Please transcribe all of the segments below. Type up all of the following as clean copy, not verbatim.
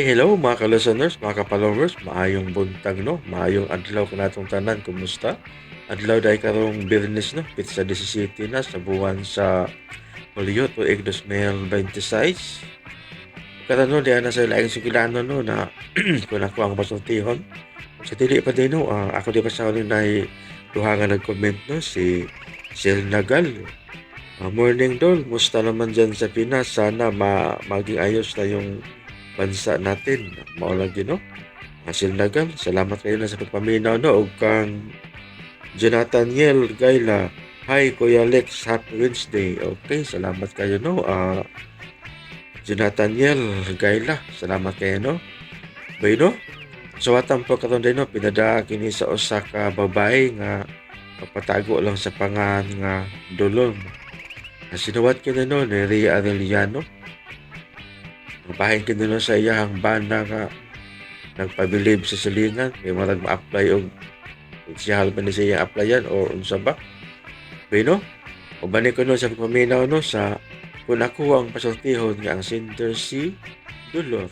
Hi, hello mga ka-listeners, mga ka-followers, maayong buntag no, maayong adlaw kanatong tanan, kumusta? Adlaw dahil karong Biyernes no, pizza 17 na sa buwan sa Hulyo, tuig 2026. Karon no, diyan na sa laing sukilano no, na kung ako ang pasultihon. Sa dili pa din no, ako di pa sa na duha nga nag-comment no, si Sel Nagal. Morning dol, musta naman dyan sa Pinas? Sana maging ayos na yung bansa natin. Mao lagi no. Asil Nagal, salamat kayo na sa pagpaminaw no. Ug kang Jonathan Yel Gaila, hi Kuya Lex, happy Wednesday. Okay, salamat kayo no. Jonathan Yel Gaila, salamat kayo no. Bueno, suwatan po karon din no, pinada kini sa usa ka babae nga pagpatago lang sa pangan nga Dolor. Sinuwat kini no ni Ria Arellano. Bahin kini no sa iyahang bana nga nagpabilib sa silingan kay marag ma-apply og siyahal ba ni siya applyan o unsa ba. Bueno, uban ko no sa pagpaminaw no sa kung ako ang pasultihon nga ang sender si Dolor.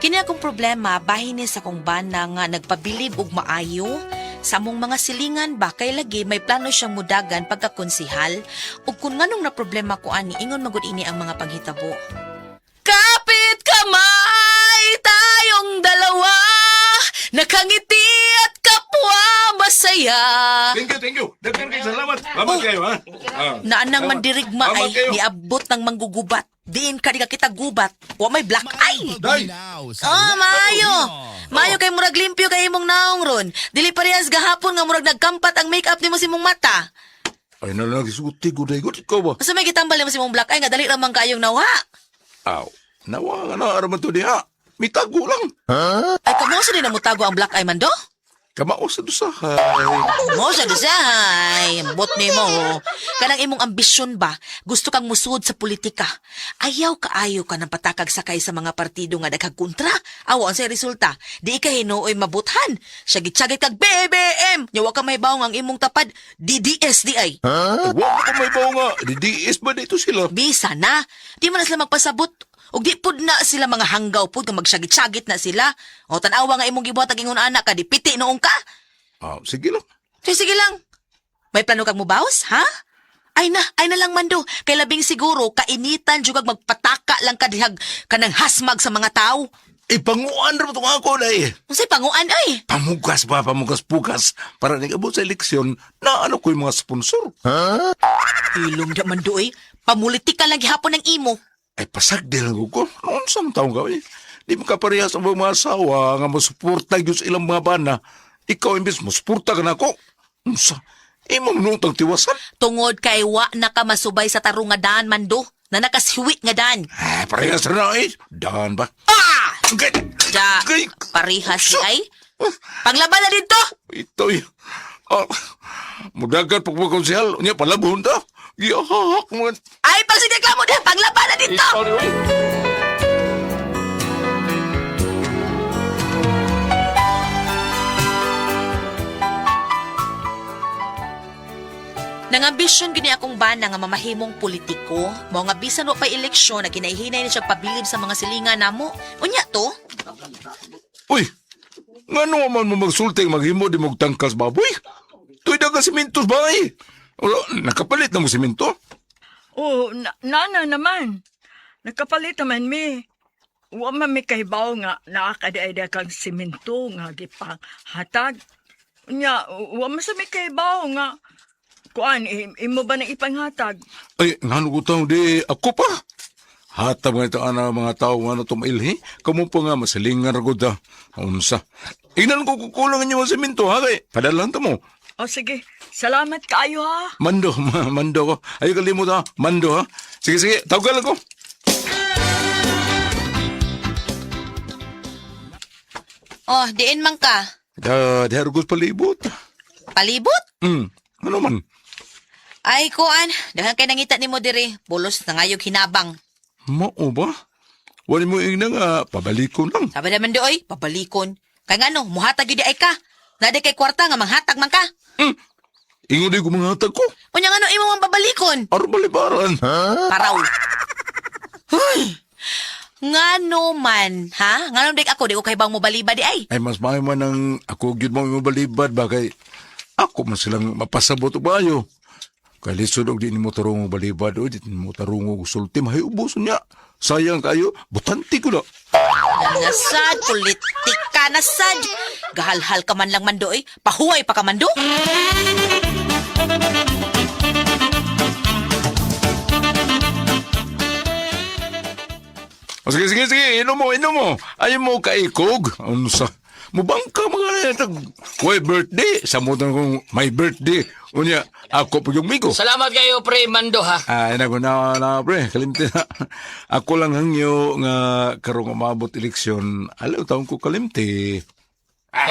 Kini akong problema bahin ni sa akong bana nga nagpabilib og maayo sa among mga silingan ba kay lagi may plano siyang mudagan pagkakonsihal ug kun nganong na problema ko ani ingon magud ini ang mga panghitabo. Kapit kamay tayong dalawa, nakangiti at kapwa masaya. Thank you, thank you. Daghan kay salamat. Salamat kayo, ha? Ah. Naanang mandirigma Salamat ay kayo. niabot ng manggugubat. Diin ka di ka kita gubat. Wa may black eye. Day! Oh, maayo. Maayo kay murag limpyo kay imong naong ron. Dili parehas gahapon nga murag nagkampat ang makeup nimo sa imong mata. Ay, na lang, isuti ko, day. Good, ikaw ba? Asa may gitambal nimo sa imong black eye nga dali ra man kayong nawa. Aw, nawa nga na, araman to diha. Mitago lang. Ay kamo sa din na mutago ang black eye man do? Kamao sa dusahay. Mo sa dusahay. Bot nimo. oh. Kanang imong ambisyon ba? Gusto kang musud sa politika. Ayaw kaayo ka ng patakag sakay sa mga partido nga daghang kontra. Awa unsay resulta? Di ka hinuoy mabuthan. Syagit-syagit kag BBM. Nya wa ka mahibaw ang imong tapad DDS di ay. Wa ko may bawo nga. DDS ba dito sila? Bisa na. Di man na sila magpasabot. Ug di pud na sila mga hanggaw pud nga magsyagit-syagit na sila. O tan-awa nga imong gibuhat ang ingon anak ka di piti noong ka. Ah, sige lang. Sige, sige lang. May plano kang mubaws, ha? Ay na lang mando. Kay labing siguro kainitan jud kag magpataka lang ka dihag kanang hasmag sa mga tao. Ipanguan ra ba itong ako, day? Unsay panguan ay? Pamugas ba, pamugas-pugas. Para nag-abot sa eleksyon, na ano ko yung mga sponsor. Ilong da mando ay. Pamulitika lang gihapon ng imo. Ay, pasag din lang ko. Noon sa taong gawin. Di mo kaparehas ang mga asawa nga mosuporta gyud sa ilang mga bana. Ikaw imbes mosuporta ka na ako. Unsa? Imo manutang tiwasan? Tungod kay wa na ka masubay sa tarong nga daan mando na nakasiwi nga daan. Ah, parehas ra na eh. Daan ba? Ah! Gay! Ja, Gay! parehas di ay. Panglaban na dito. Ito eh. Ah, mudagat pagpagkonsehal. Unya, palabon ta. Giyahak mo. Ay, pagsideklamo na, panglaban na dito. Sorry, oy. Nangambisyon gini akong bana nga mamahimong politiko, mao nga bisan wa pay eleksyon na ginahinay ni siya pabilib sa mga silingan namo. Unya to, Uy! Ngano man mo magsulti maghimo di mo tangkas baboy? Tuy daga simintos ba eh? Wala, nakapalit na mo siminto? Oh, nana naman. Nakapalit naman mi. Wa man mi kahibaw nga naakadiay kang simento nga gipang hatag. Nya, wa man sa mi kahibaw nga kuan imo ba nang ipanghatag? Ay, ngano ko taong di ako pa. Hatab nga ito ana mga tao nga na tumailhi. Kamu pa nga masilingan ra gud ha. Unsa. Ingnan ko kukulang inyo ang simento ha kay. Padalan ta mo. O sige, salamat kaayo ha. Mando, mando ko. Ay kalimot ha. Mando ha. Sige, sige, tawagan ko. oh, diin man ka. Da, di harugos palibot. Palibot? Ano man? Ay, kuan, daghan kay nangita nimo diri, bulos nangayog hinabang. Mao ba? Wala mo ingna nga, pabalikon lang. Sabi naman di oy, pabalikon. Kay ngano, muhatag gyud di ay ka. Nadi kay kwarta nga manghatag man ka. Ingon di ko mga hatag ko. Unya ngano imo man pabalikon? Aron balibaran. Paraw. Huy! Ngano man, ha? Ngano dik ako di ko kay bang mo baliba di ay. Ay, mas maayo man ang ako gyud mo mo balibad ba kay ako man silang mapasabot og maayo. Kay lisod og di nimo tarong og balibad o di nimo tarong og sulti mahiubos niya. Sayang kayo, butante ko na. Nasad, politika nasad. Gahalhal ka man lang man doy, pahuway pa ka man do. O, sige, sige, sige, inom mo, inom mo. Ayaw mo kaikog. Unsa? Mubangka mga natag. Way birthday. Sa mo kong my birthday. Unya, ako pa yung migo. Salamat kayo, pre Mando, ha? Ay, naku na, na, pre. Kalimti na. Ako lang hangyo nga karong umabot eleksyon. Alaw taon ko kalimti. Ay,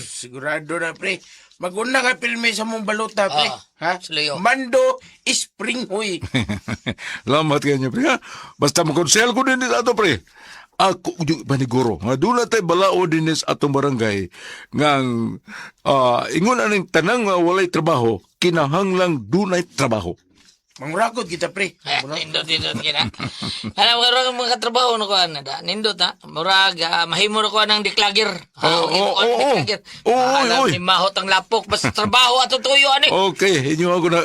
sigurado na, pre. Maguna ka pilme sa mong baluta, pre. Ah, Ha? Sluyo. Mando Spring Huy. Salamat kayo, pre. Ha? Basta makonsel ko din sa ato, pre. Ako yung paniguro. Nga doon na tayo balao din sa atong barangay. Ngang ingon aning tanang nga walay trabaho, kinahanglang dunay trabaho. Mangurakot kita, pre. Eh, nindot, nindot kina. Alam ko ron mga katrabaho no ko ana da. Nindot ha. Murag mahimo ra ko anang deklagir. Ha, Oo, mahimo ko oo, anang oo. deklagir. Oo, oy, Alam oy. ni mahot ang lapok basta trabaho ato tuyo ani. Okay, inyo ako na.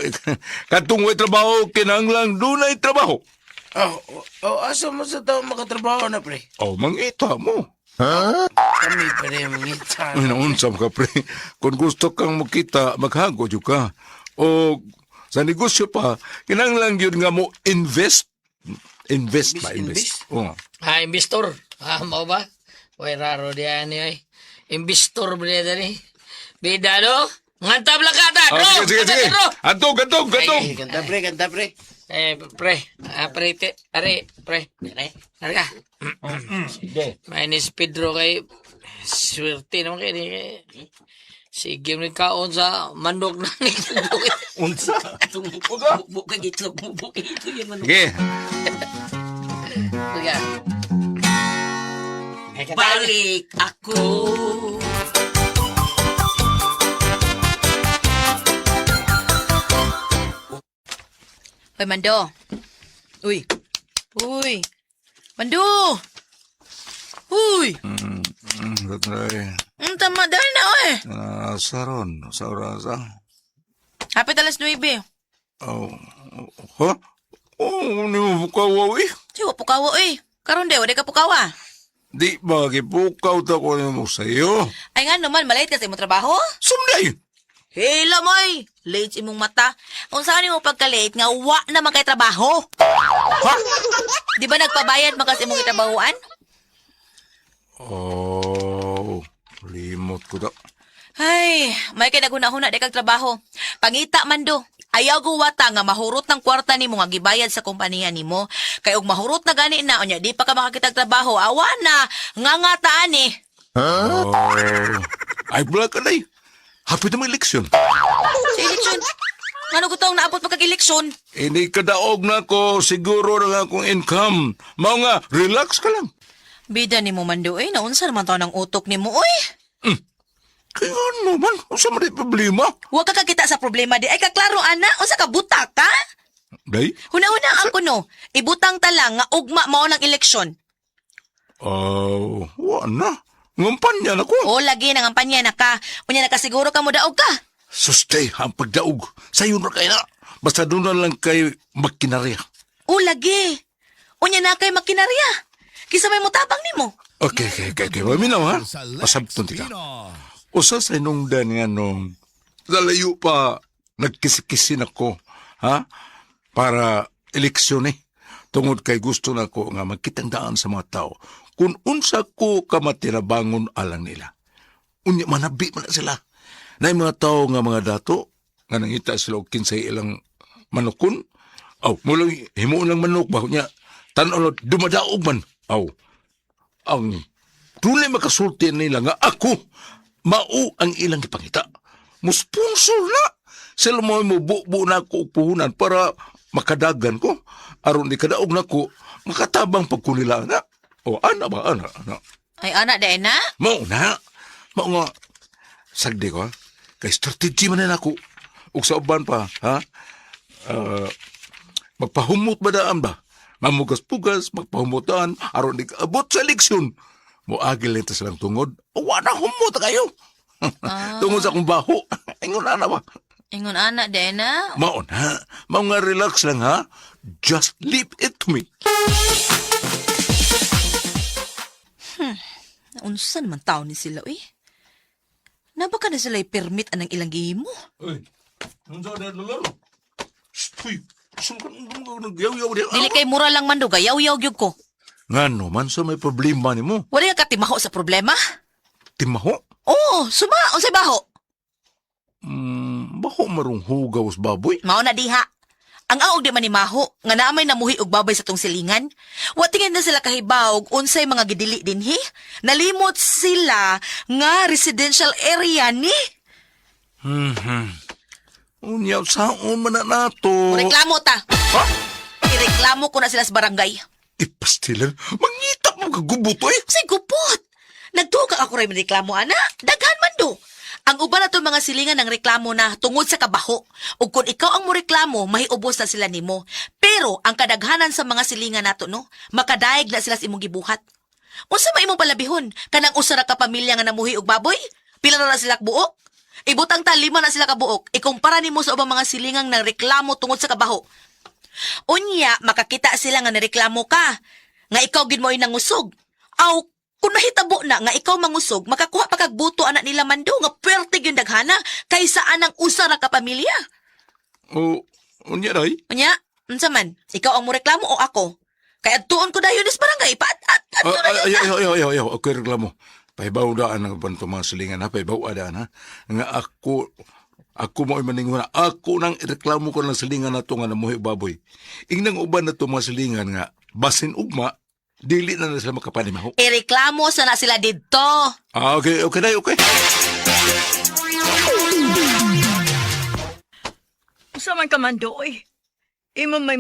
Katong way trabaho, kinahanglang dunay trabaho. Oh, oh, oh, asa mo sa tao makatrabaho na, pre? Oh, mangita mo. Kami, pre, mangita. Ay, naunsa ka, pre. Kung gusto kang makita, maghago jud ka. O sa negosyo pa, kinahanglan yun nga mo invest. Invest ba? Invest. Invest, Oo. Ha, investor. Ha, mao ba? Way raro di ani ay. Investor ba di ani? Bida no? Ngantab lang ka ta. Ah, No, sige, sige, sige. Bro. Antog, antog, antog. Ganda, pre, ganda, pre. Eh, pre. Ah, pre, te. Are, pre. Are. Are ka. May nis Pedro kay swerte naman kay ni. Sige mo kaon sa manok na ni. Unsa? Bukag itlog, bukag itlog yan man. Sige. Sige. Balik ako. Hoy, Mando. Uy. Uy. Mando! Uy! Tatay. Tama, dahil na, oy. Ah, saron, sa orasa. Hapit alas 9. Oh, ha? Oh, ni mo bukaw, eh. Siwa, pukawa, oy. Karon de, wala ka pukawa. Di ba, gibukaw ta ko nimo sa'yo? Ay nga naman, malate ka sa imong trabaho. Sumday! Hila moy! Late sa imong mata. Kung saan mo pagka-late, nga wa naman kay trabaho. Ha? Di ba nagpabayad man ka sa imong gitrabahoan? Oh, limot ko da. Ay, may kay naghuna-huna di kag trabaho. Pangita man do. Ayaw guwata nga mahurot ng kwarta nimo nga gibayad sa kompanya nimo. Kay og mahurot na gani na unya di pa ka makakitag trabaho. Awa na nga nga taan eh. Oh. Ay, wala ka na eh. Hapit na may eleksyon. Sa eleksyon. Ngano gutong naabot pa kag eleksyon? Hindi kadaog na ko, siguro na nga akong income. Mao nga, relax ka lang. Bida nimo man do eh, naunsa naman taon ang utok nimo oy. Kaya ano man, unsa man di problema? Wa ka kakita sa problema di ay kaklaro ana, unsa ka buta ka? Day? Huna-huna ako no. Ibutang ta lang nga ugma mao ng eleksyon. Oh, wa na. Ngampanya na ko. O lagi nang ampanya na ka. Unya nakasiguro ka mo daog ka. Sustay ang pagdaog. Sayon ra kay na. Basta doon na lang kay makinarya. O lagi. Unya na kay makinarya. Kisa may mutabang nimo. Okay, okay, okay, okay. Maminaw ha. Pasabton ti ka. Usa sa inungdan nga nung lalayo pa nagkisikisin ako, ha? Para eleksyon eh. Tungod kay gusto na ko nga magkitang daan sa mga tao. Kung unsa ko kamatinabangon alang nila. Unya manabi man na sila. Na mga tao nga mga dato nga nangita sila og kinsay ilang manukon. Aw, mulang himuon lang manok ba nya tan-aw na dumadaog man. Aw, ang dunay makasulti nila nga ako mao ang ilang gipangita. Musponsor na. Sila mo mo bubo na ako og puhunan para makadagan ko. Aron di kadaog nako, makatabang pag ko nila na. O ana ba ana ana. Ay ana dai na. Mao na. Mao nga sagdi ko ha. Kay strategy man na ako. Ug sa uban pa ha. Ah, magpahumot ba daan ba? Mamugas-pugas, magpahumutan, aron di abot sa eleksyon. Moagil nito silang tungod. Wa na humot kayo. Tungod sa akong baho. Ingon ana ba? Ingon ana dai na. Mao na. Mao nga relax lang ha. Just leave it to me. Unsa naman taon ni sila uy? Nabaka na sila permit anang ilang gihimo. Uy, unsa na laro? Uy, saan ka nagyaw-yaw di? Dili kay mura lang man do gayaw-yaw gyud ko. Ngano man sa may problema nimo? Wala ka katimaho sa problema? Timaho? Oo, suma unsay baho? Baho marong hugaw sa baboy. Mao na diha. Ang aog di man ni Maho, nga naamay namuhi og babay sa tong silingan. Wa tingin na sila kahibaw og unsay mga gidili dinhi. Nalimot sila nga residential area ni. Unya, saon man na nato? Reklamo ta. Ha? Ireklamo ko na sila sa barangay. Ipastilan, mangita mo kagubot eh. Say gupot. Nagtuga ako ray reklamo ana. Daghan man do. Ang uban na mga silingan ng reklamo na tungod sa kabaho. Ug kung ikaw ang moreklamo, mahiubos na sila nimo. Pero ang kadaghanan sa mga silingan nato no, makadaig na sila sa imong gibuhat. Unsa may imong palabihon? Kanang usa ra ka pamilya nga namuhi og baboy? Pila na na sila buok? Ibutang ta lima na sila ka buok. Ikumpara nimo sa ubang mga silingang nang reklamo tungod sa kabaho. Unya, makakita sila nga nireklamo ka. Nga ikaw gid mo ay nangusog. Aw, kung mahitabo na nga ikaw mangusog, makakuha pa kag buto anak nila mando nga puwerte gyud daghana kaysa anang usa ra ka pamilya. O, unya day. Unya, unsa man, ikaw ang moreklamo o ako? Kay adtuon ko dayon is barangay pa at at Ay, na ay, ay, ay, ay, ay, ako reklamo. Pahibaw daan ang banto mga silingan ha, pahibaw daan ha. Nga ako, ako mo ay maningon na, ako nang reklamo ko ng silingan na to nga namuhi baboy. Ingnang uban na to mga silingan nga, basin ugma, dili na na sila makapanimaho. Ireklamo sana sila didto. Ah, okay, okay day, okay. Unsa man ka man do, oy. Imo may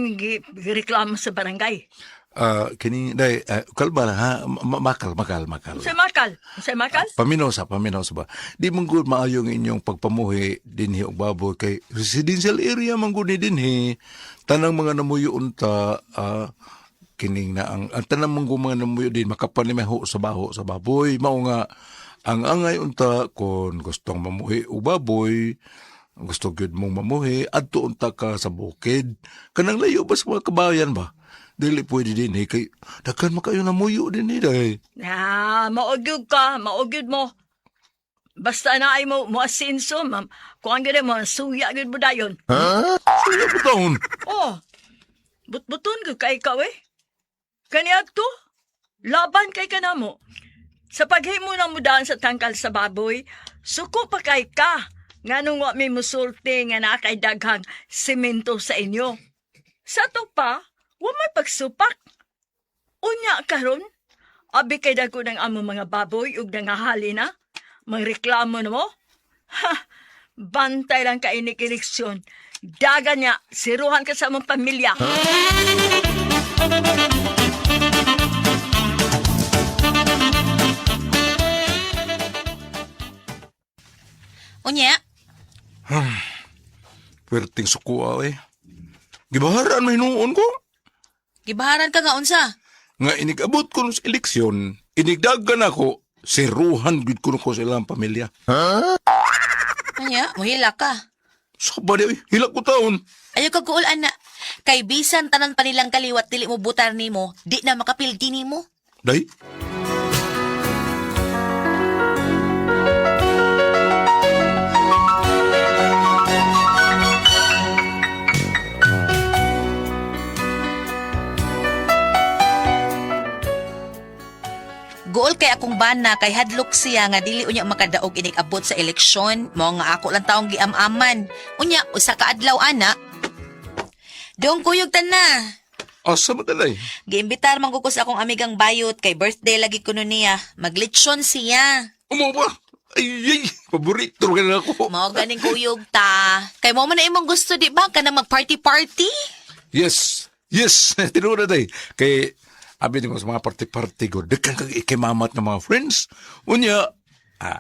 reklamo sa barangay. Ah, kini day, kalma na ha, makal, makal, makal. Unsay makal? Unsay makal? Paminaw sa, paminaw sa ba. Di man gud maayo ang inyong pagpamuhi dinhi og baboy kay residential area man gud ni dinhi. Tanang mga namuyo unta kining na ang tanang man gud mga namuyo din makapanimaho sa baho sa baboy. Mao nga ang angay unta kon gustong mamuhi og baboy, gusto gyud mong mamuhi adto unta ka sa bukid. Kanang layo ba sa mga kabayan ba? Dili pwede dinhi kay daghan man kayo namuyo dinhi day. Ah, maogyud ka, maogyud mo. Basta na ay mo mo asinso, ma'am. Kuan gyud mo suya gyud mo dayon. Suya pa taon. Oh. Butbuton gyud kay ikaw eh. Kaniadto, laban kay kanamo. Sa paghimo ng mudaan sa tangkal sa baboy, suko pa kay ka. Nganong wa may musulti nga naa kay daghang semento sa inyo. Sa to pa, wa may pagsupak. Unya karon, abi kay dagko ng among mga baboy ug nangahali na. Mangreklamo na mo. Ha, bantay lang ka inig eleksyon. Dagan niya, siruhan ka sa among pamilya. Unya, Puwerteng sukuha eh. Gibaharan may hinuon ko. gibaharan ka nga unsa? Nga inigabot ko sa eleksyon, inigdagan ako, siruhan gud ko ko sa ilang pamilya. Unya, muhila ka. Saba di, hilak ko taon. Ayaw ka guol ana. Kay bisan tanan pa nilang kaliwat dili mo butar nimo, di na makapildi nimo. Day? Guol kay akong bana kay hadlok siya nga dili unya makadaog inig abot sa eleksyon. Mao nga ako lang taong giam-aman. Unya usa ka adlaw ana. Dong kuyog tan na. Asa man day? Giimbitar man ko sa akong amigang bayot kay birthday lagi kuno niya. Maglitsyon siya. Umo ba? Ay, ay, paborito ka na ako. Mao ganing kuyog ta. Kay mo man na imong gusto di ba kanang mag-party-party? Yes, yes, tinuod na day. Kay, abi ni mo sa mga party-party ko, daghan kag ikimamat ng mga friends. Unya,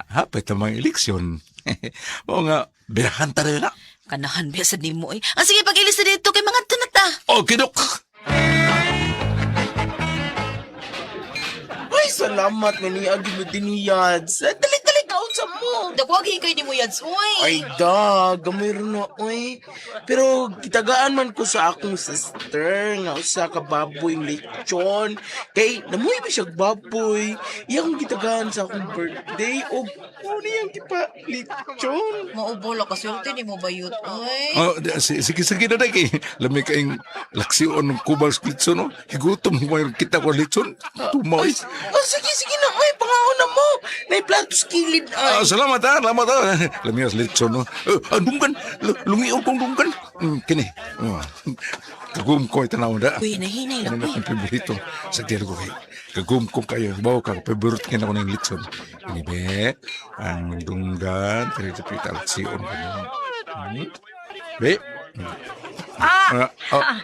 hapit ang mga eleksyon. Mao nga, birahan ta rin na. Kanahan biya sad nimo eh. Ah, sige pag-ilis na dito kay mga na ta. Okay, dok. Ay, salamat nga niya mo diniyads. Dali-dali kaon sa mo. Dakwag hikay ni mo yads oy. Ay da, gamay ron na, oy. Pero gitagaan man ko sa akong sister nga usa ka baboy lechon. Kay namuhi ba siya baboy? Iya akong gitagaan sa akong birthday og mo niyang gipa lechon. Maubola ka swerte ni mo bayot oy. Oh, sige, sige na day. Kay, lami kayong laksiyon ng kubal sa litson, no? Higutom mo yung kita ko litson. Tumaw. Ay, oh, sige, sige na, oy, pangaon na mo. Naiplato sa kilid, ay. Ah, salamat ha, salamat ha. Lami sa litson, no? Dunggan, lungiw kong dunggan. Kini. Oh. Kagum ko itanaw na. Uy, nahinay lang Ano na uy. akong paborito sa diyar ko kay. Kagum ko kayo. Bawa ka, paborito kina ko ng litson. Ini be, ang dunggan, pero ito pita laksiyon ko. Be? Ah, Ah, ah.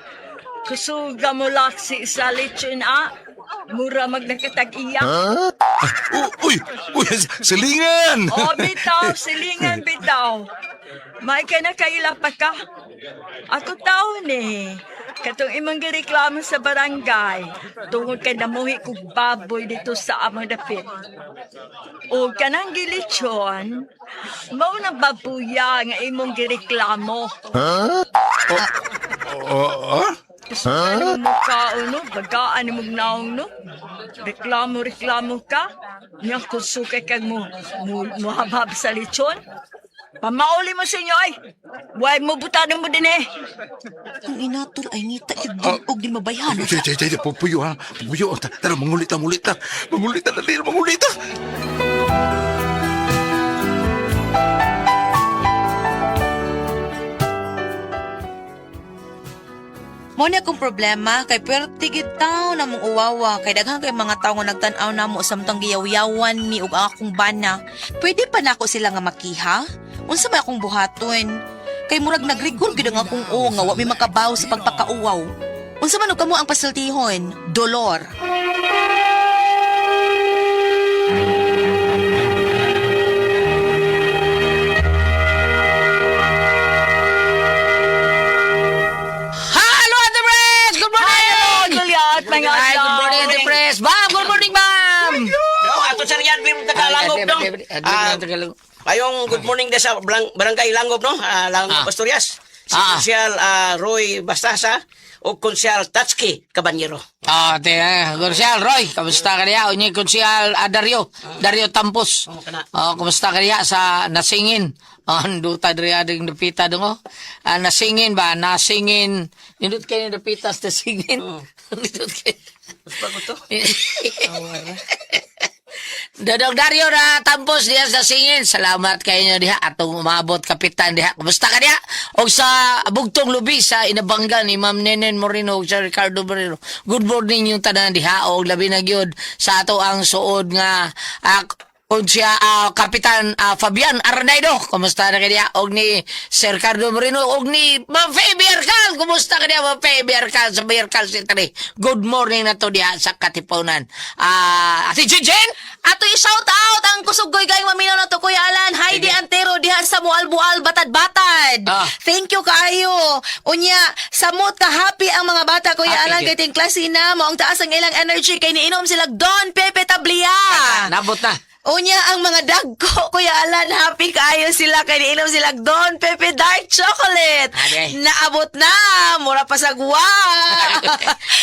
Kusuga mo laksi sa lechon ah. Mura magnakatag-iya. Oh, uy, uy, silingan! O bitaw, silingan bitaw. May ka na kaila pa ka. Ako tao ni. Katong imong gireklamo sa barangay. Tungod kay namuhi kog baboy dito sa among dapit. O kanang gilitsyon, mao na babuya nga imong gireklamo. Oh, ah? Huh? Ano mo kaon no? Bagaan mo naong no? Reklamo, reklamo ka. Nya kusukay kag mo, mo, muhabhab sa lechon. Pamauli mo sa inyo ay. Way mo butanan mo din eh. Ang inatol ay ngita gyud og di mabayhan. Chay, chay, chay, pupuyo ha. Pupuyo. Tara, mangulita, mangulita. Mangulita, dali, mangulita. Mo ni akong problema kay perti gid taw na mong uwawa kay daghan kay mga tawo nga nagtan-aw namo samtang giyawyawan mi ug ang akong bana. Pwede pa nako sila nga makiha? Unsa may akong buhaton? Kay murag nagrigol gid ang akong uo nga wa mi makabaw sa pagpakauwaw. Unsa man og kamo ang pasultihon? Dolor. Hello, Ate Pres! Good morning! Kulyat, mga Ay, good morning, Ate Pres! Ma'am, good morning, ma'am! No, ato sir yan, Bim Tagalog, no? Ah, Ayong good morning de sa Barangay Langob, no? Langob, Asturias. Si Konsyal Roy Bastasa o Konsyal Tatsuki Caballero. Ah, te, Konsyal Roy, kamusta ka niya? Unyi, Konsyal Dario, Dario Tampos. Oh, kana. Oh, kamusta ka niya sa Nasingin? Oh, duta diri ading dapita dong oh. Ah, nasingin ba? Nasingin. Nindot kayo ng dapita sa nasingin. Nindot kayo. Mas bago to? Dodong Dario na tampos diha sa singin. Salamat kayo diha atong umabot kapitan diha. Kumusta ka diha? Og sa bugtong lubi sa Inabangga ni Ma'am Nenen Moreno ug sa Ricardo Moreno. Good morning yung tanan diha og labi na gyud sa ato ang suod nga siya Kapitan Fabian Arnaido. Kumusta na kay diha? Og ni Sir Ricardo Moreno og ni Ma'am Faye Biercal. Kumusta ka diha Ma'am Faye Biercal sa Biercal City? Good morning na to diha sa Katipunan. Ate Jinjin! Ato i-shout out ang kusog goy kayong maminaw na to Kuya Alan. Heidi Antero diha sa Mualbual Batad-Batad. Thank you kaayo. Unya, samot ka happy ang mga bata Kuya Happy Alan gyud. kay ting klase na mo ang taas ang ilang energy kay niinom sila Don Pepe Tablia. Nabot na. Unya ang mga dagko Kuya Alan happy kaayo sila kay niinom sila Don Pepe Dark Chocolate. Ade. Naabot na mura pa sa guwa.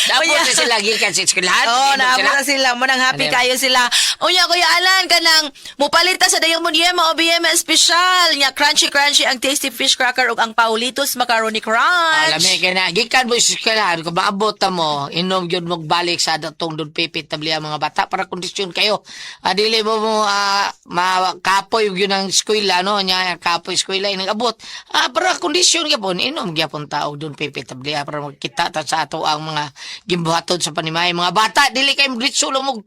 Nabot Unya. na sila gikan sa eskwelahan. Oo, Inom naabot na sila. Munang happy Ano? kayo sila. Unya, Kuya Alan, kanang mupalit ta sa Dayong Munyema o BM Special. Nya, crunchy-crunchy ang tasty fish cracker ug ang Paulitos Macaroni Crunch. Lami kay na gikan mo sa eskwelahan kung maabot ta mo inom gyud mo balik sa datong Don Pepe Tablia mga bata para kondisyon kayo. Dili mo mo makapoy gyud ang eskwela, no, nya kapoy eskwela ining abot. Para kondisyon gyapon, inom gyapon ta og Don Pepe tablia para magkita ta sa ato ang mga gimbuhaton sa panimay. Mga bata, dili kay diretso lang mo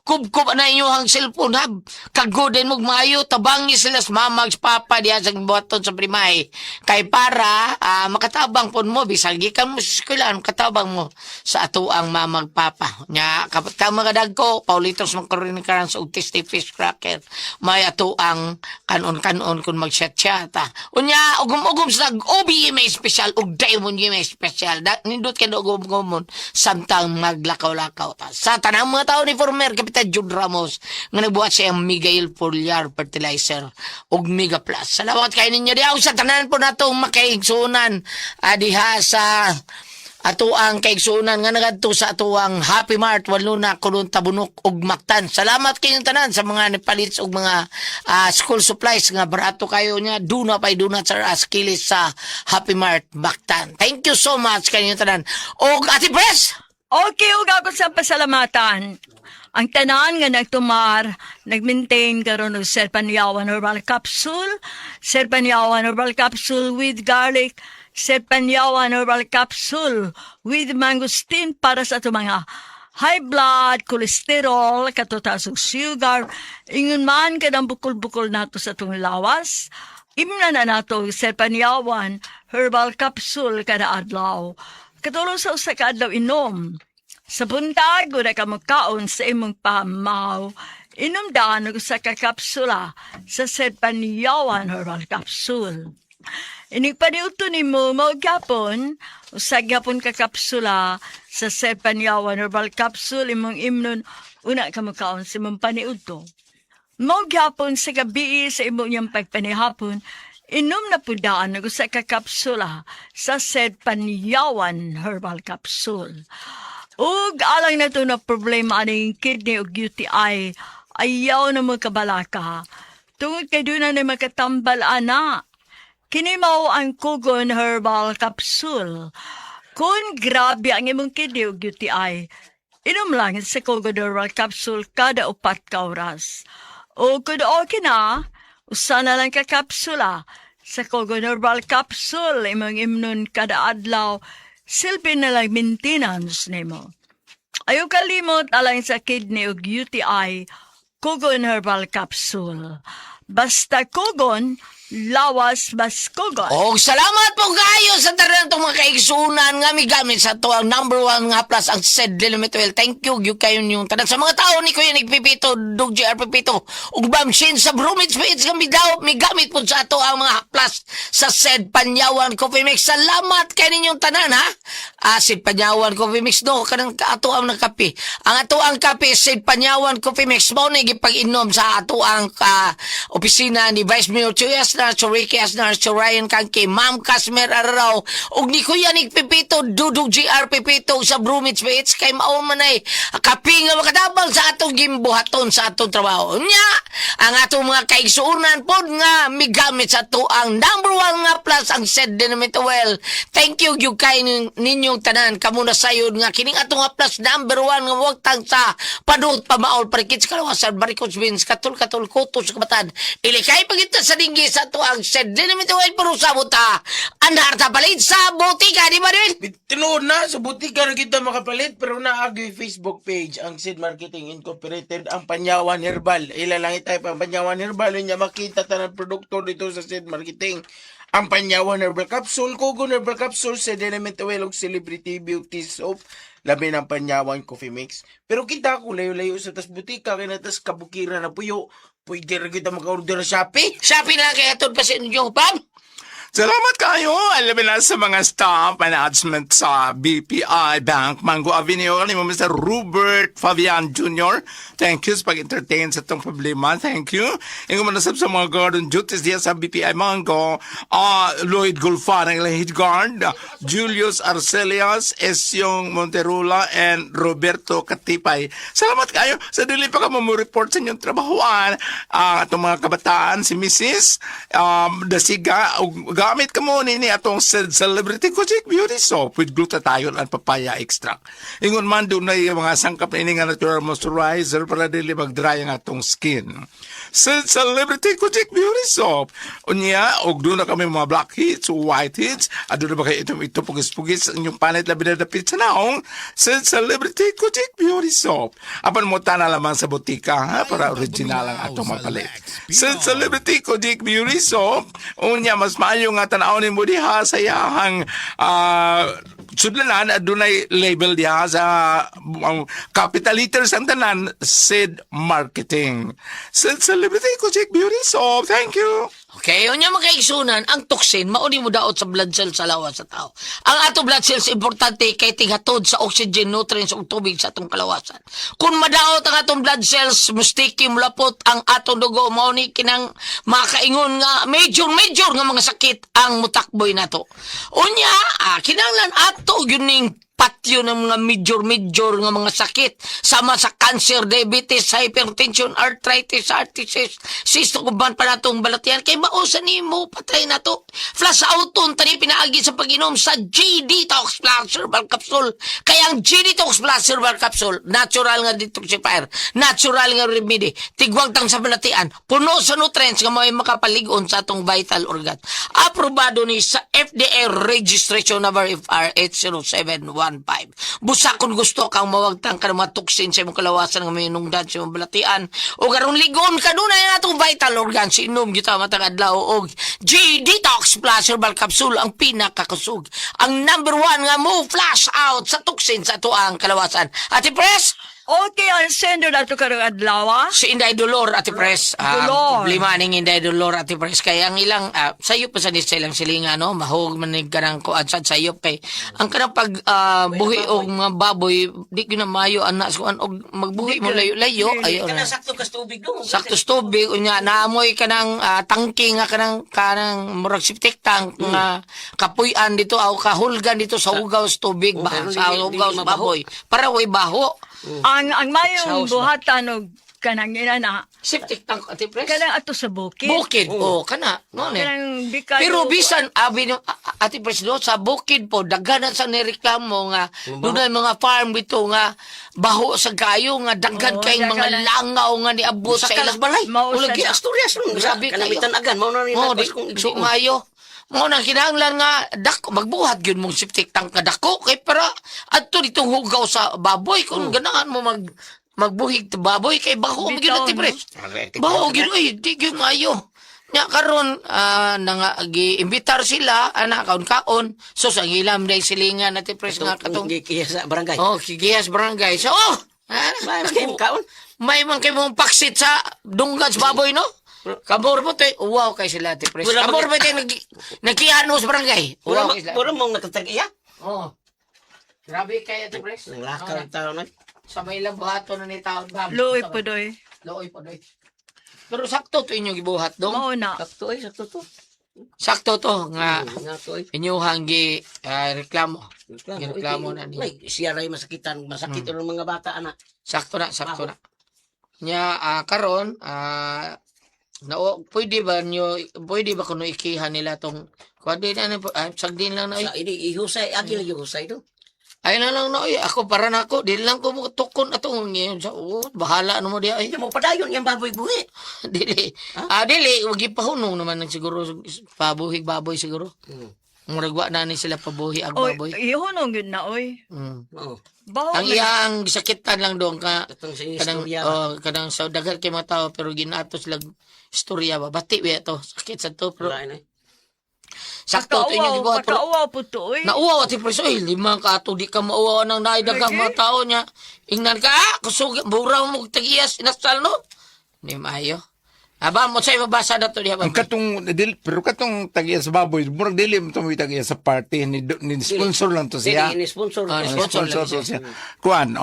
kubkub na inyong cellphone, ha. Kagoden mo maayo, tabangi sila sa mama ug papa diha sa gimbuhaton sa panimay. Kay para makatabang pon mo bisag gikan mo sa eskwela, katabang mo sa ato ang mama ug papa. Nya kapag ka mga dagko, Paulitos Macaroni Crunch og Tasty Fish Cracker. May ato ang kanon-kanon kung mag-chat-chat. Unya, ugom-ugom sa OBE may special ug Diamond may special. Nindot kay ugom-ugomon samtang maglakaw-lakaw ta. Sa tanang mga tao ni former Kapitan Jude Ramos nga nagbuhat siya ang Miguel Foliar Fertilizer ug Mega Plus. Salamat kay ninyo diha sa tanan po natong makaigsunan diha sa ato ang kaigsunan nga nagadto sa ato ang Happy Mart walo na kulon Tabunok ug Mactan. Salamat kayong tanan sa mga nipalit og mga school supplies nga barato kayo niya. Duna pay duna sa askilis sa Happy Mart Mactan. Thank you so much kayong tanan. Og Ate Pres. Okay, ug ako sa pasalamatan. Ang tanan nga nagtumar, nag-maintain karon og Serpanyawan Herbal Capsule, Serpanyawan Herbal Capsule with garlic, Serpanyawan Herbal Capsule with mangosteen para sa ato mga high blood, cholesterol, katotaas og sugar, ingon man kanang bukol-bukol nato sa atong lawas, imna na nato ang Serpanyawan Herbal Capsule kada adlaw. Katulong sa usa ka adlaw inom. Sa buntag, una ka magkaon sa imong pamaw. Inom daan og usa ka kapsula sa Serpanyawan Herbal Capsule. Inig paniudto nimo mao gyapon, usa gyapon ka kapsula sa Serpanyawan Herbal Capsule imong imnon una ka magkaon sa imong paniudto. Mao gyapon sa gabi sa imong iyang pagpanihapon, inom na pud daan og usa ka kapsula sa Serpanyawan Herbal Capsule. Ug alang na to na problema aning kidney ug UTI, ayaw na mo kabalaka. Tungod kay duna na makatambal ana. Kini mao ang Kugon Herbal Capsule. Kung grabe ang imong kidney ug UTI, inom lang sa Kugon Herbal Capsule kada 4 ka oras. O kung okay na, usa na lang ka kapsula sa Kugon Herbal Capsule imong imnon kada adlaw, silbi na lang maintenance nimo. Ayaw kalimot alang sa kidney ug UTI, Kugon Herbal Capsule. Basta Kugon, lawas mas kugon. Og salamat po kayo sa tanan tong mga kaigsunan nga migamit sa to ang number one nga plus ang said Limit Oil. Thank you gyud kayo ninyong tanan. Sa mga tao ni Kuya Nick Pipito, Dug JR Pipito, ug Ma'am Shin sa Brumits PH nga midaw migamit po sa ato ang mga plus sa said Panyawan Coffee Mix. Salamat kay ninyong tanan, ha. Said Panyawan Coffee Mix no kanang ato ang nagkape. Ang ato ang kape said Panyawan Coffee Mix mao ni gipag-inom sa ato ang opisina ni Vice Mayor Chuy Asnar, Sir Ricky Asnar, Sir Ryan Kangki, Ma'am Casmer Araraw, ug ni Kuya Nick Pipito, Dudong GR Pipito sa Brumits PH kay mao man ay kape nga makatabang sa atong gimbuhaton sa atong trabaho. Nya, ang atong mga kaigsuonan pod nga migamit sa ato ang number one nga plus ang said Dynamite Oil. Thank you gyud kay ninyong tanan kamo na sayod nga kining atong nga plus number one nga wagtang sa padut pamaol parikit sa kalawasan varicose veins katul katul kuto sa kabatan ilikay pagita sa dinggi sa ato ang said Dynamite Oil, pero sabot ta andar ta palit sa botika, di ba din? Tinuod na, sa butika na kita makapalit, pero naagi Facebook page ang Seed Marketing Incorporated, ang Panyawan Herbal. Ila lang itay ang Panyawan Herbal, niya makita tanan produkto dito sa Seed Marketing. Ang Panyawan Herbal Capsule, Kugon Herbal Capsule, Seed Element Oil, ug Celebrity Beauty Soap, labi ng Panyawan Coffee Mix. Pero kita ko layo-layo sa tas butika, kaya na tas kabukiran na puyo, pwede rin kita maka-order sa Shopee. Shopee na lang kaya atod pa sa inyo, Pam. Salamat kayo. Alam na sa mga staff management sa BPI Bank, Mango Avenue. Alam mo, Mr. Robert Fabian Jr. Thank you sa pag-entertain sa itong problema. Thank you. Ingon man sa mga guard on duties diya sa BPI Mango. Lloyd Gulfan, ang ilang head guard. Julius Arcelias, Esyong Monterula, and Roberto Katipay. Salamat kayo sa dili pa ka mo report sa inyong trabahuan. Atong mga kabataan, si Mrs. Dasiga, ug Mogamit ka mo nini atong said Celebrity Kojik Beauty Soap with glutathione and papaya extract. Ingon man dunay mga sangkap niini nga natural moisturizer para dili mag-dry ang atong skin. Said Celebrity Kojik Beauty Soap. Unya, og duna kami mga blackheads, whiteheads, aduna ba kayo itong ito pugis-pugis ang inyong panit labi na dapit sa naong, said Celebrity Kojik Beauty Soap. Apan mo tana lamang sa botika ha, para original ang atong mapalit. Said Celebrity Kojik Beauty Soap. Unya, mas maayo nga tan-awon mo diha sa iyahang sudlanan, adunay label diha sa capital letters ang tanan, Sid Marketing. Sid Celebrity Kojik Beauty Soap. Thank you. Okay, unya mga kaigsunan, ang toxin mauni mo daot sa blood cells sa lawas sa tao. Ang ato blood cells importante kay tinghatod sa oxygen, nutrients ug tubig sa atong kalawasan. Kung madaot ang atong blood cells, mustiki mulapot ang atong dugo, mao ni kinang makaingon nga major major nga mga sakit ang mutakboy nato. Unya, kinahanglan ato gyud ning patyo ng mga major-major nga mga sakit sama sa cancer, diabetes, hypertension, arthritis, heart disease, cysto uban pa natong balatian kay mausa nimo patay nato. Flush out tani pinaagi sa pag-inom sa G Detox Plus Herbal Capsule. Kaya ang G Detox Plus Herbal Capsule, natural nga detoxifier, natural nga remedy, tigwagtang sa balatian, puno sa nutrients nga may makapalig-on sa atong vital organ. Aprobado ni sa FDA registration number FR 80715. Busa kung gusto kang mawagtang ka ng mga toxin sa imong kalawasan nga may nungdan sa imong balatian o karon ligon kanunay ang atong vital organs, inom gyud ta matag adlaw og G Detox Plus Herbal Capsule, ang pinakakusog, ang number one nga mo flush out sa toxin sa atoang kalawasan. Ate Pres. Okay, ang sender nato karong adlaw, ah. Si Inday Dolor, Ate Pres. Ah, Dolor. Ang problema ning Inday Dolor, Ate Pres, kay ang ilang, sayop pa sa ni sa ilang silinga, no? Mahog man ni kanang kuan sa sayop kay ang kanang pag buhi og mga baboy, di gyud na maayo ana sa kuan og magbuhi mo layo-layo ayo Kana na. sakto kas tubig do. Sakto sa tubig unya naamoy kanang tangki nga kanang kanang murag septic tank nga kapuy-an dito aw kahulgan dito sa hugaw sa tubig ba pero sa dili hugaw sa mabaho. baboy para way baho. Ang mayong House ba? buhatan og kanang ina na Septic tank, Ate Pres. kanang ato sa bukid. Bukid, oh, kana. Mo ni. Kanang di kayo- Pero bisan abi no, Ate Pres no, sa bukid po daghan na sa nireklamo nga dunay mga farm dito nga baho sa kayo nga daghan Oo, kay mga daghan na. langaw nga niabot sa Sa ilang balay. Mao sa Ulagi, na. Asturias ron. Grabe Kanang kayo. mitanagan mao na ni Oh, di nagpas kung so maayo. Mo nang kinahanglan nga dako magbuhat gyud mong septic tank nga dako kay para adto ditong hugaw sa baboy kung ganahan mo magbuhig ta baboy kay baho mo gyud Bitaw, Ate no? Pres. Baho gyud oy, di gyud maayo. Nya karon nanga giimbitar sila ana kaon-kaon. So sa ilam day silingan Ate Pres nga katong Gikiya sa barangay. oh gihas barangay. So oh, May man kayong kaon. May man kay mong paksit sa dunggan sa baboy no? Kabor mo te, uwaw kay sila Ate Pres. Wala Kabor mo te nagkihano sa barangay. Wala Uwaw kay sila. wala mong nakatag-iya. Oh. Grabe kay Ate Pres. Nang lakaw ang tao na. Sa may ilang buhaton na ni taon ba? Luoy po doy. Luoy po doy. Pero sakto to inyong gibuhat dong. Mao na. Sakto ay, sakto to. Sakto to nga Sakto ay. inyuhang gi reklamo. Gireklamo na ni. Ay, siya ray masakitan, masakit ng mga bata ana. Sakto na, sakto na. Nya karon nao pwede ba nyo pwede ba kuno ikiha nila tong kuan di na sagdin lang na oy. Sa ini ihusay, agi lagi ihusay do. Ay na lang na oy, ako para na ako di lang ko mo tukon atong ngayon sa oh, bahala no mo di ay. Hindi mo padayon yang baboy buhi. Dili. Dili wag gipahunong naman ng siguro pabuhig baboy siguro. Murag wa na ni sila pabuhi ang Oy, baboy. ihunong gyud na oy. Oo. Baho Ang man. iyang sakitan lang doon ka Katong sa kanang istorya. oh, kanang sa daghan kay mga tao pero ginato sila istorya ba bati ba to sakit sa to pero Wala na. sakto to inyong gibuhat pero Pakauwaw po to oy. nauwaw ati preso eh lima ka ato di ka mauwaw nang naay daghang Lagi. mga tao niya ingnan ka kusog buraw mo tagiyas inasal no di maayo aba mo say mabasa na to diha ba Ang katong dili, pero katong tagiya sa baboy, murag dili mo to tagiya sa party ni sponsor lang to siya. Dili ini sponsor. Ah, Ah, sponsor sponsor lang to siya. Kuan,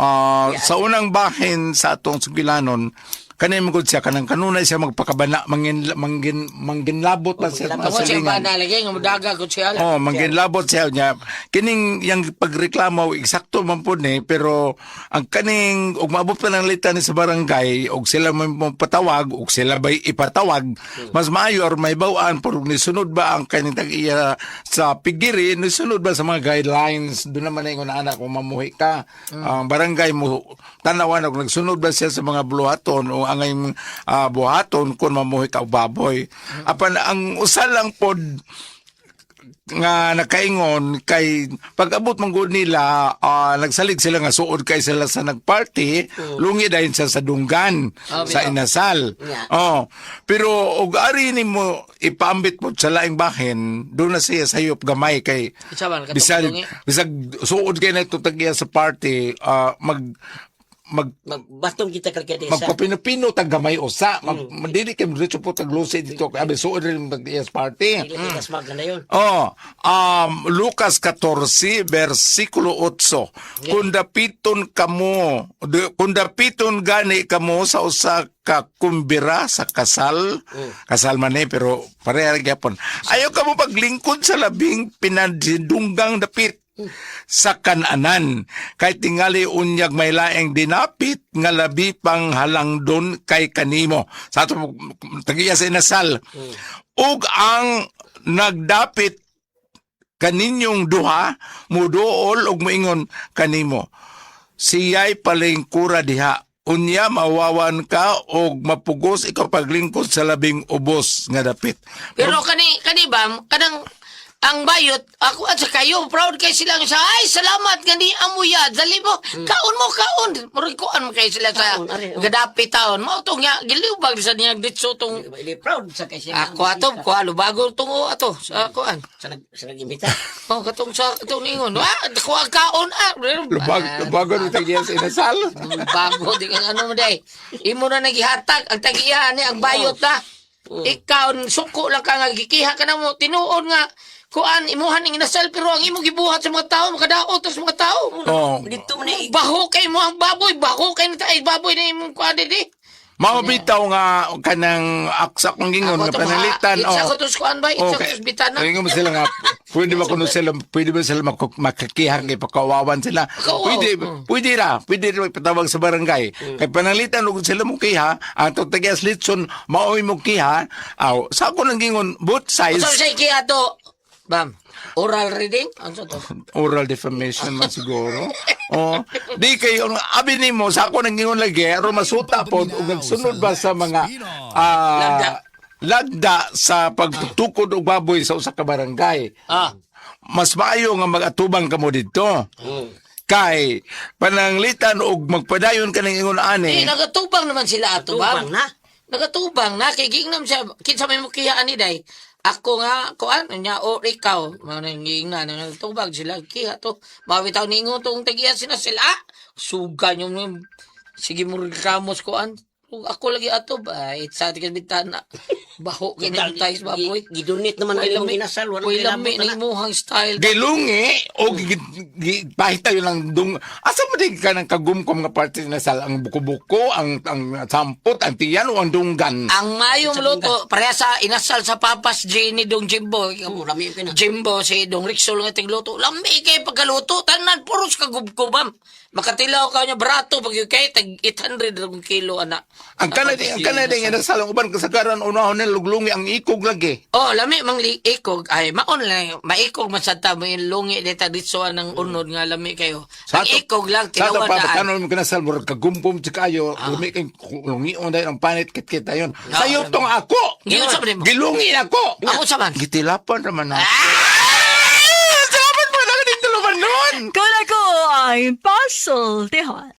sa unang bahin sa atong sugilanon, Kanay mo gud siya kanang kanunay siya magpakabana mangin mangin mangginlabot pa siya sa mga Tungod siya silingan. bana lagi nga mudaga ko siya. Oh, mangginlabot siya niya. Kining yang pagreklamo eksakto man pud ni, pero ang kaning og maabot pa ng lita ni sa barangay og sila man mo patawag og sila bay ipatawag, mas maayo or may bawaan pero nisunod ba ang kaning tag-iya sa pigiri, nisunod ba sa mga guidelines? Doon naman na ingon anak kung mamuhi ka. Ang barangay mo tanawan og nagsunod ba siya sa mga buluhaton o ang buhaton kung mamuhi ka og baboy. Apan ang usa lang pod nga nakaingon kay pag-abot man gud nila, nagsalig sila nga suod kay sila sa nagparty, lungi dayon siya sa dunggan sa inasal. Oh, pero og ari nimo ipaambit mo sa laing bahin, doon na siya sayop gamay kay Isa man, katong bisag lungi. bisag suod kay na itong tag-iya sa party, mag mag Magbatong kita kalkade sa. magpapino-pino tag gamay usa mag dili kay diretso po tag lusi dito kay abi suod rin tag-iya sa party. Dili kita smag na yun. Oh, Lucas 14 versikulo 8. Kung dapiton kamo, kung dapiton gani kamo sa usa ka kumbira sa kasal, kasal man eh, pero pareha ra gyapon. Ayaw kamo paglingkod sa labing pinadidunggang dapit sa kananan kay tingali unyag may laeng dinapit nga labi pang halangdon kay kanimo sa ato tagiya sa inasal ug ang nagdapit kaninyong duha muduol og moingon kanimo, siya'y palingkura diha, unya mawawan ka og mapugos ikaw paglingkod sa labing ubos nga dapit. Pero kani kani ba kanang ang bayot ako at sa kayo proud kay sila nga sa ay salamat gani amuya dali mo kaon mo kaon murag kuan man kay sila sa Kaon, are, oh. gadapi taon mao to nga gilubag sa niya ditso tong Ili proud sa kay siya. ako ato ko lubago tong o ato sa kuan. Sa nag-imbita. Oh, katong sa katong ningon ah kuan kaon ah. Lubag, lubagon ang tagiya sa inasal. Bago di kang ano mo day. Imo na nagihatag ang tagiya ni ang bayot na. Ikaw suko lang ka nga gikiha ka na mo tinuod nga kuan imuhan ning inasal pero ang imo gibuhat sa mga tao makadaot sa mga tao. Oh. Dito man eh. Baho kay mo ang baboy, baho kay na ay baboy na imong kuan didi. Mao bitaw nga kanang aksa kong gingon Ako nga to, panalitan. Itsa ko to sa kuan ba? Itsa ko to sa bitana. Ingon mo sila nga pwede ba kuno sila pwede ba sila makakihang kay pakawawan sila. Pakawaw. Pwede pwede ra, pwede ra ipatawag sa barangay. Kay panalitan og sila mo kiha, ang tagias litson maoy mo kiha. Aw, sa ako nang gingon both sides. Unsa sa ikiha to? Bam. Oral reading? Unsa to? Oral defamation man siguro. Oh, di kay ang abi nimo sa ako nang gingon lagi aron masuta pod ug nagsunod ba sa mga Lagda. lagda sa pagtukod og baboy sa usa ka barangay. Mas maayo nga mag-atubang kamo didto. Kay pananglitan og magpadayon ka ng ingon ani. Eh, nagatubang naman sila ato, bam. Tubang na. Nagatubang na kay giingnan siya kinsa may mukiha ani day. Ako nga kuan nya o ikaw mao nang giingnan nagatubang sila kiha to. Mawitaw ningon tong tagiya sila sila. Ah, suga nyo mo. Sige mo reklamos kuan. Ug ako lagi ato ba sa ating bintana. Baho kay ni tayo sa baboy. Gidunit naman ang imong inasal. Walang Uy, lami kilabot na na. imuhang style. Gilungi o pahita yun ang dung asa mo di ka ng kagumkom nga parte na sal ang buko-buko ang sampot ang tiyan o ang dunggan. Ang mayong luto, pareha sa inasal sa Papas Jenny dong Jimbo. Oo, lami yun na. Jimbo, si Dong Rixol nga tigluto. Lami kay pagkaluto, tanan puros kagubkubam. Makatilaw ka niya barato pag yun kay tag 800 ra kung kilo ana. Ang kanay di inasal ang uban kasagaran unahon nila luglungi ang ikog lagi. Oh, lami mang ikog ay maon lang maikog man sad ta mo yung lungi dita ditso ang unod nga lami kayo. Ang ikog lang Sa ato tilawan pa daan. kanon mo kinasal murag kagumpom si kayo lumi kay lungion dahil ang panit kit ayon. Sayo tong ako. Giunsa man nimo? Gilungi ako. Ako sa man. Gitilapan raman na. Salamat po na kaning tuluman nun. Kung ako ay pasultihan.